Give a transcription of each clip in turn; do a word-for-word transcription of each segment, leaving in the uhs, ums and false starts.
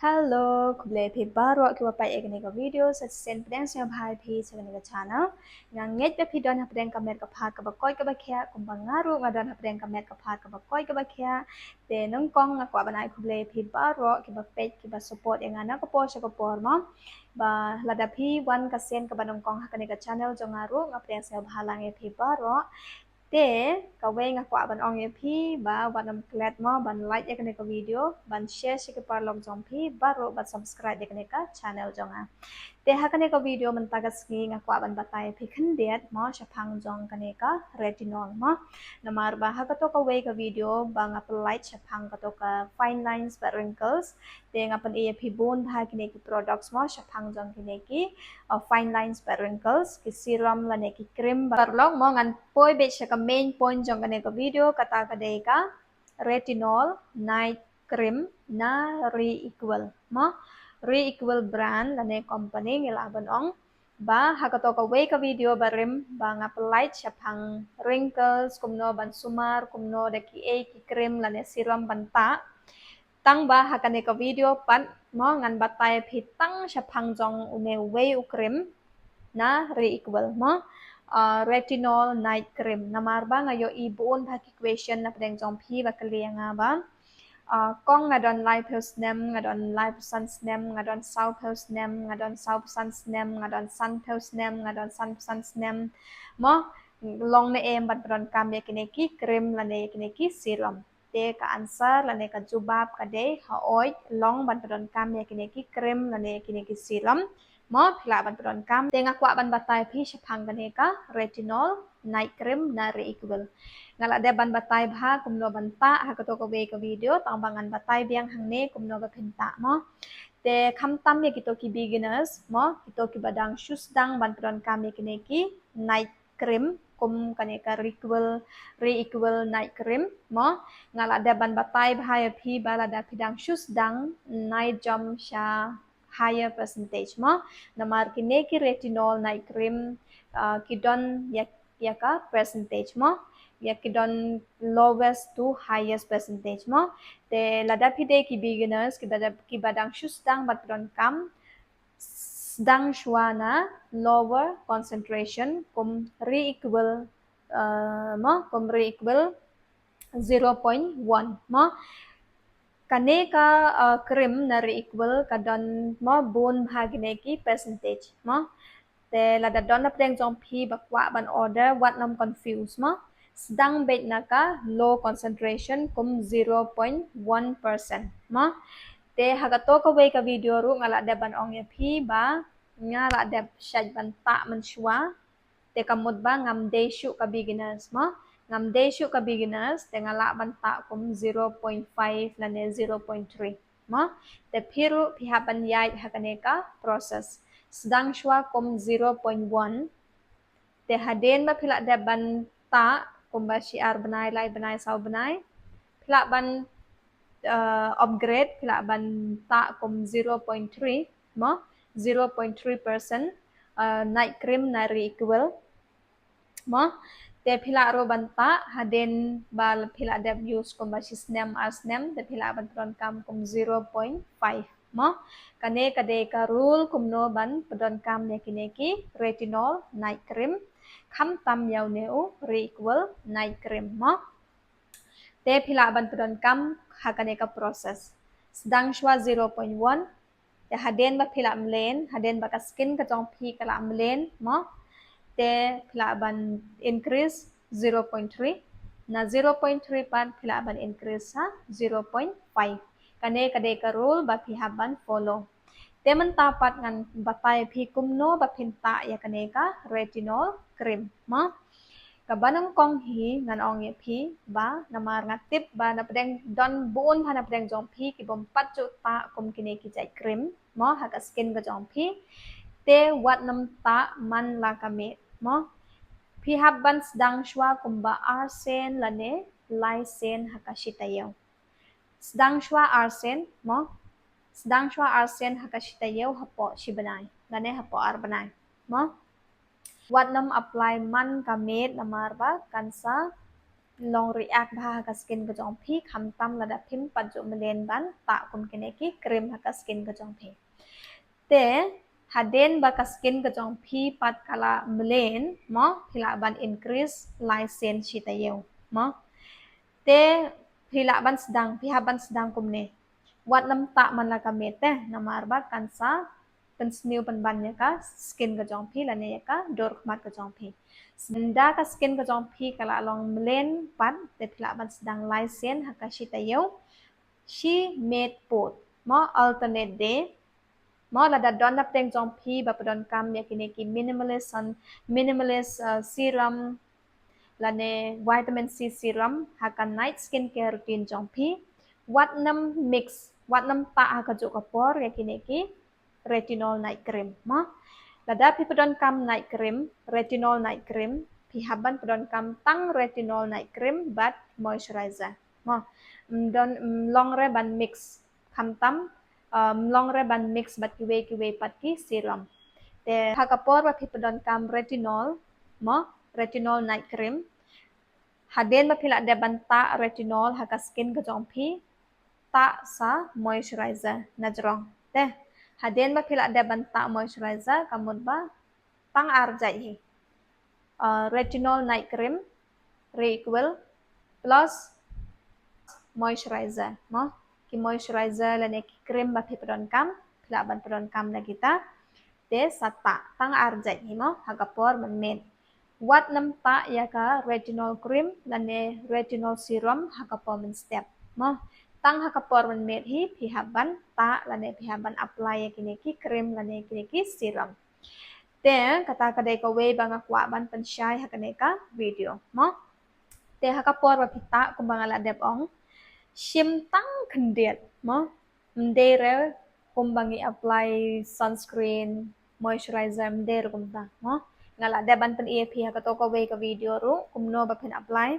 Hello, khublei phi baroh kiba peit ïa kane ka video. Sa shisien pdiang sngewbha ïa phi sha kane ka channel. Nga ngeit ba phi don hapdeng ka met ka phad kaba koit kaba khiah kumba nga ruh nga don hapdeng ka met ka phad kaba koit kaba khiah. Te nyngkong nga kwah ban ai khublei ïa phi baroh kiba peit, kiba support ïa nga na ka por sha ka por, mo. Ba lada phi wan ka sien kaba nyngkong ha kane ka channel jong nga ruh, nga pdiang sngewbha lang ïa phi baroh. Te kawei nga kwah ban ong ïa phi ba wat nym klet, mo, ban like ïa kane ka video, ban share sha ki paralok jong phi baroh, ban subscribe ïa kane ka channel jong nga. Te ha kane ka video mynta ka sngi nga kwah ban batai ïa phi khyndiat, mo, shaphang jong kane ka retinol, mo. Namar ba ha kato kawei ka video ba nga pynlait shaphang kato ka fine lines bad wrinkles, te nga pyni ïa phi bun bha kine ki products, mo, shaphang jong kine ki, uh, fine lines bad wrinkles, ki serum lane ki cream. Paralok, mo, ngan poi beit sha ka main point jong kane ka video, kata ka dei ka retinol night cream na Reequal, mo. Reequal brand lane company ngi lah ban ong. Ba ha kato kawei ka video barim ba nga pynlait shaphang wrinkles, kumno ban sumar, kumno da kiei ki cream lane serum ban tah. Tang ba ha kane ka video pat, mo, ngan batai ïa phi tang shaphang jong une uwei u cream na Reequal, mo. Uh, retinol night cream. Namar ba nga ïohi bun bha ki question napdeng jong phi ba kylli ïa nga ba, uh, kong, nga don laiphew snem, nga don laiphew san snem, nga don sawphew snem, nga don sawphew san snem, nga don sanphew snem, nga don sanphew san snem, mo, long ne em ban pyndonkam ïa kine ki cream lane ïa kine ki serum? Te ka answer lane ka jubab ka dei, hooid, long ban pyndonkam ïa kine ki cream lane ïa kine ki serum, mo, phi lah ban pyndonkam. Te nga kwah ban batai ïa phi shaphang kane ka retinol night cream na Reequal. Nga lah dep ban batai bha kumno ban tah ha kato kawei ka video, tang ba ngan batai biang hangne kumno ba phin tah, mo. Te khamtam ïa kito ki beginners, mo, kito kiba dang shu sdang ban pyndonkam ïa kine ki night cream kum kane ka Reequal, Reequal night cream, mo. Nga lah dep ban batai bha ïa phi ba lada phi dang shu sdang, nai jump sha higher percentage, mo. Namar kine ki retinol night cream, uh, ki don ïa, ïa ka percentage, mo. Ïa ki don lowest to highest percentage, mo. Te lada phi dei ki beginners, kiba da, kiba dang shu sdang ban pyndonkam, sdang shuwa na lower concentration kum Reequal, uh, mo, kum Reequal zero point one, mo. Kane ka, uh, cream na Reequal ka don, mo, bun bha kine ki percentage, mo. Te lada don napdeng jong phi ba kwah ban order, wat nym confuse, mo. Sdang beit na ka low concentration kum zero point one percent, mo. Te ha kato kawei ka video ruh nga lah dep ban ong ïa phi ba nga lah dep shait ban tah mynshuwa. Te ka mut ba ngam dei shuh ka beginners, mo. Ngam dei shuh ka beginners, te nga lah ban tah kum zero point five lane zero point three, mo. Te phi ruh phi hap ban ïaid ha kane ka process. Sdang shuwa kum zero point one, te hadien ba phi lah dep ban tah kumba shi ar bnai, lai bnai, saw bnai, phi lah ban, uh, upgrade, phi lah ban tah kum zero point three, mo, zero point three percent, uh, night cream na Reequal, mo. Te phi lah ruh ban tah hadien ba phi lah dep use kumba shi snem, ar snem, te phi lah ban pyndonkam kum zero point five, mo. Kane ka dei ka rule kumno ban pyndonkam ïa kine ki retinol night cream, khamtam ïa une u Reequal night cream, mo. Te phi lah ban pyndonkam ha kane ka process. Sdang shuwa zero point one, te hadien ba phi lah mlien, hadien ba ka skin ka jong phi ka lah mlien, mo, te phi lah ban increase zero point three, na zero point three pat phi lah ban increase ha zero point five. Kane ka dei ka rule ba phi hap ban follow. Te mynta pat ngan batai phi kumno ba phin tah ïa kane ka retinol cream, mo. Kaba nyngkong hi ngan ong ïa phi ba namar nga tip ba napdeng don bun bha napdeng jong phi ki bym pat ju tah kum kine ki jait cream, mo, ha ka skin ka jong phi. Te wat nym tah man la ka miet, mo. Phi hap ban sdang shuwa kumba ar sien lane lai sien ha ka shi taïew. Sdang shuwa ar sien, mo. Sdang shuwa ar sien ha ka shi taïew hapoh shi bnai lane hapoh ar bnai, mo. Wat nym apply man ka miet namar ba kan sa long react bha ha ka skin ka jong phi, khamtam lada phim pat ju mlien ban tah kum kine ki cream ha ka skin ka jong phi. Te hadien ba ka skin ka jong phi pat ka la mlien mo, phi lah ban increase lysine shi taïew mo. Te phi lah ban sdang, phi hap ban sdang kumne. Wat nym tah man la ka miet te, namar ba kan sa pynsniew pynban ïa ka skin ka jong phi lane ïa ka dur khmat ka jong phi. Ynda ka skin ka jong phi ka la long mlien pat, te phi lah ban sdang lysine ha ka shi taïew, shi miet pud mo, alternate day mo. Lada don napdeng jong phi ba pyndonkam ïa kine ki minimalist, minimalist uh, serum lane vitamin C serum ha ka night skincare routine jong phi, wat nym mix, wat nym tah ha kajuh ka por ïa kine ki retinol night cream mo. Lada phi pyndonkam night cream, retinol night cream, phi hap ban pyndonkam tang retinol night cream bad moisturizer mo. Ym don, ym long re ban mix, khamtam ym long re ban mix bad kiwei kiwei pat ki serum. Te ha ka por ba phi pyndonkam retinol mo, retinol night cream, hadien ba phi lah dep ban tah retinol ha ka skin ka jong phi, tah sa moisturizer na jrong. Te hadien ba phi lah dep ban tah moisturizer, ka mut ba tang ar jait hi. Uh, retinol night cream, Reequal plus moisturizer mo. Ki moisturizer lane ki cream ba phi pyndonkam, phi lah ban pyndonkam na kita. Te sa tah tang ar jait hi mo ha ka por mynmiet. Wat nym tah ïa ka retinol cream lane retinol serum ha ka por mynstep mo. Tang ha ka por mynmiet hi phi hap ban tah lane phi hap ban apply ïa kine ki cream lane kine ki serum. Te kata ka dei kawei ba nga kwah ban pynshai ha kane ka video mo. Te ha ka por ba phi tah, kumba nga la dep ong, shim tang khyndiat mo. Ym dei re kumba ngi apply sunscreen, moisturizer, ym dei re kumta mo. Nga la dep ban pyni ïa phi ha kato kawei ka video ruh kumno ba phin apply.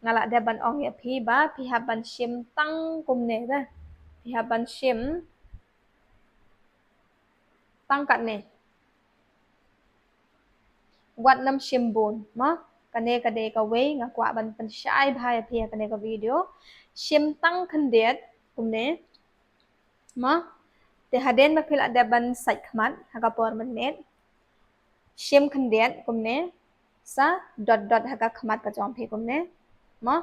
Nga la dep ban ong ïa phi ba phi hap ban shim tang kumne ba, phi hap ban shim tang katne. Wat nym shim bun mo. Kane ka dei kawei nga kwah ban pynshai bha ïa phi ha kane ka video. Shim tang khyndiat kumne mo. Te hadien ba phi lah dep ban sait khmat ha ka por mynmiet, shim khyndiat kumne, sa dot dot ha ka khmat ka jong phi kumne mo.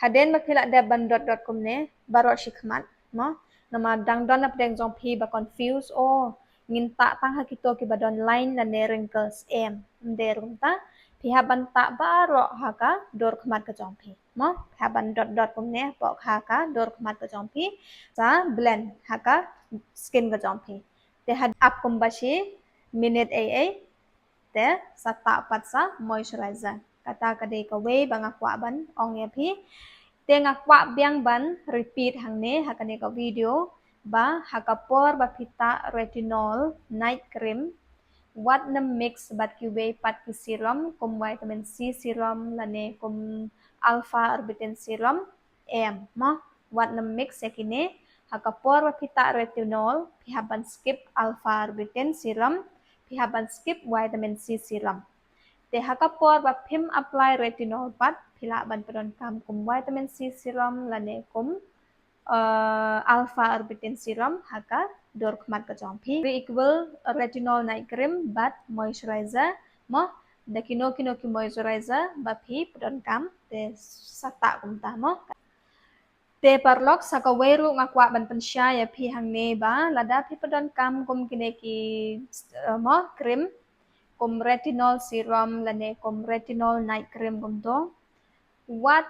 Hadien ba phi lah dep ban dot dot kumne baroh shi khmat mo. Namar dang don napdeng jong phi ba confuse, oh ngin tah tang ha kito kiba don line lane wrinkles, em, ym dei re kumta. Phi hap ban tah baroh ha ka dur khmat ka jong phi mo. Phi hap ban dot dot kumne hapoh ha ka dur khmat ka jong phi, sa blend ha ka skin ka jong phi. Te hadien ap kumba shi minit ei ei, te sa tah pat sa moisturizer. Kata ka dei kawei ba nga kwah ban ong ïa phi. Te nga kwah biang ban repeat hangne ha kane ka video ba ha ka por ba phi tah retinol night cream, wat nym mix bad kiwei pat ki serum kum vitamin C serum lane kum alpha arbutin serum, em mo. Wat nym mix ïa kine. Ha ka por ba phi tah retinol phi hap ban skip alpha arbutin serum, phi hap ban skip vitamin C serum. Te ha ka por ba phim apply retinol pat, phi lah ban pyndonkam kum vitamin C serum lane kum uh, alpha arbutin serum ha ka dur khmat ka jong phi. Reequal, retinol night cream bad moisturizer mo. Da kino kino ki moisturizer ba phi pyndonkam, te sa tah kumta mo. Te paralok, sa kawei ruh nga kwah ban pynshai ïa phi hangne ba lada phi pyndonkam kum kine ki uh, mo cream kum retinol serum lane kum retinol night cream kumto, wat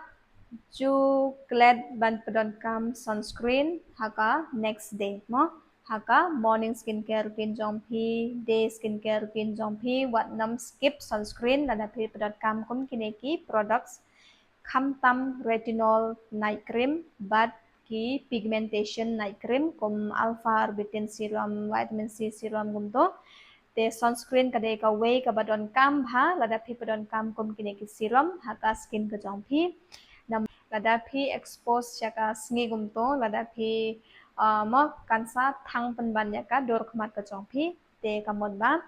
ju klet ban pyndonkam sunscreen ha ka next day mo. Ha ka morning skincare routine jong phi, day skincare routine jong phi, wat nym skip sunscreen lada phi pyndonkam kum kine ki products, khamtam retinol night cream bad ki pigmentation night cream kum alpha arbutin serum, vitamin C serum kumto. Te sunscreen ka dei kawei kaba donkam bha lada phi pyndonkam kum kine ki serum ha ka skin ka jong phi. Namar lada phi expose sha ka sngi kumto, lada phi uh, mo, kan sa thang pynban ïa ka dur khmat ka jong phi. Te ka mut ba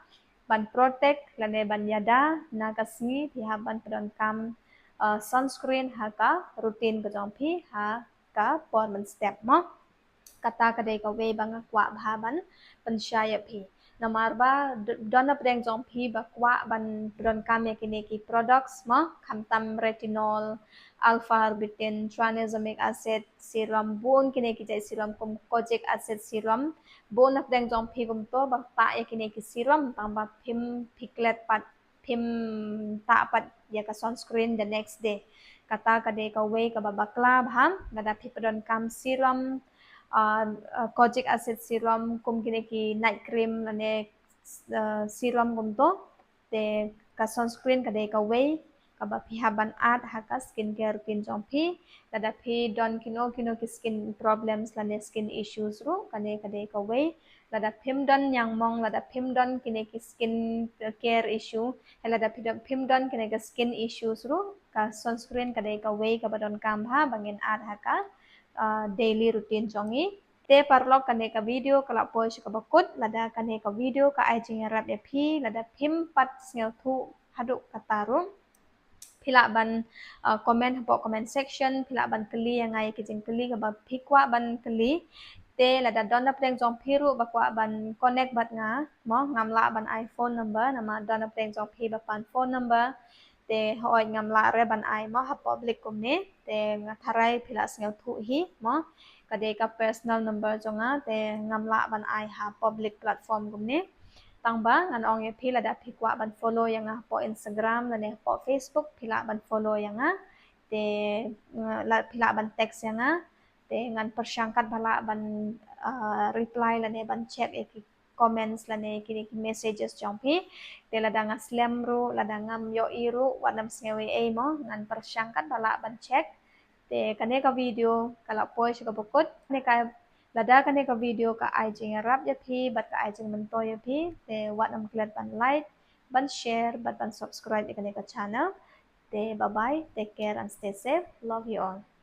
ban protect lane ban ïada na ka sngi, phi hap ban pyndonkam uh, sunscreen ha ka routine ka jong phi ha ka por mynstep mo. Kata ka dei kawei ba nga kwah bha ban pynshai ïa phi. Namar ba don na pdeng jong phi ba kwah ban pyndonkam ïa kine ki products mo, khamtam retinol, alpha arbutin, tranexamic acid serum, bun kine ki jait serum kum kojic acid serum, bun na pdeng jong phi kumto ba tah ïa kine ki serum tang ba phim phi klet pat, phim tah pat ïa ka sunscreen the next day. Kata ka dei kawei kaba bakla bha. Lada phi pyndonkam serum, uh, uh, kojic acid serum kum kine ki night cream lane uh, serum kumto, te ka sunscreen ka dei kawei kaba phi hap ban add ha ka skincare routine jong phi. Lada phi don kino kino ki skin problems lane skin issues ruh, kane ka dei kawei. Lada phim don ñiangmong, lada phim don kine ki skin care issue, lada phim don kine ki skin issues ruh, ka sunscreen ka dei kawei kaba donkam bha ba ngin add ha ka uh, daily routine jong ngi. Te paralok, kane ka video ka la poi sha kaba kut. Lada kane ka video ka ai jingïarap ïa phi, lada phim pat sngewthuh haduh katta ruh, phi lah ban uh, comment hapoh comment section, phi lah ban kylli ïa nga ïa ki jingkylli kaba phi kwah ban kylli. Te lada don na pdeng jong phi ruh ba kwah ban connect bad nga mo, ngam lah ban ai phone number namar don na pdeng jong phi ba pan phone number. Te hooid ngam lah re ban ai mo ha public kumne. Te nga tharai phi lah sngewthuh hi mo, ka dei ka personal number jong nga, te ngam lah ban ai ha public platform kumne. Tang ba ngan ong ïa phi, lada phi kwah ban follow ïa nga hapoh Instagram lane hapoh Facebook, phi lah ban follow ïa nga. Te phi lah ban text ïa nga. Te ngan pyrshang katba lah ban uh, reply lane ban check ïa ki comments lane kine ki messages jong phi. Te lada nga slem ruh, lada ngam ïohi ruh, wat nym sngew ei ei mo, ngan pyrshang katba lah ban check. Te kane ka video ka la poi sha kaba kut. Kane ka, lada kane ka video ka ai jingïarap ïa phi bad ka ai jingmyntoi ïa phi, te wat nym klet ban like, ban share bad ban subscribe ïa kane ka channel. Te bye bye, take care and stay safe. Love you all.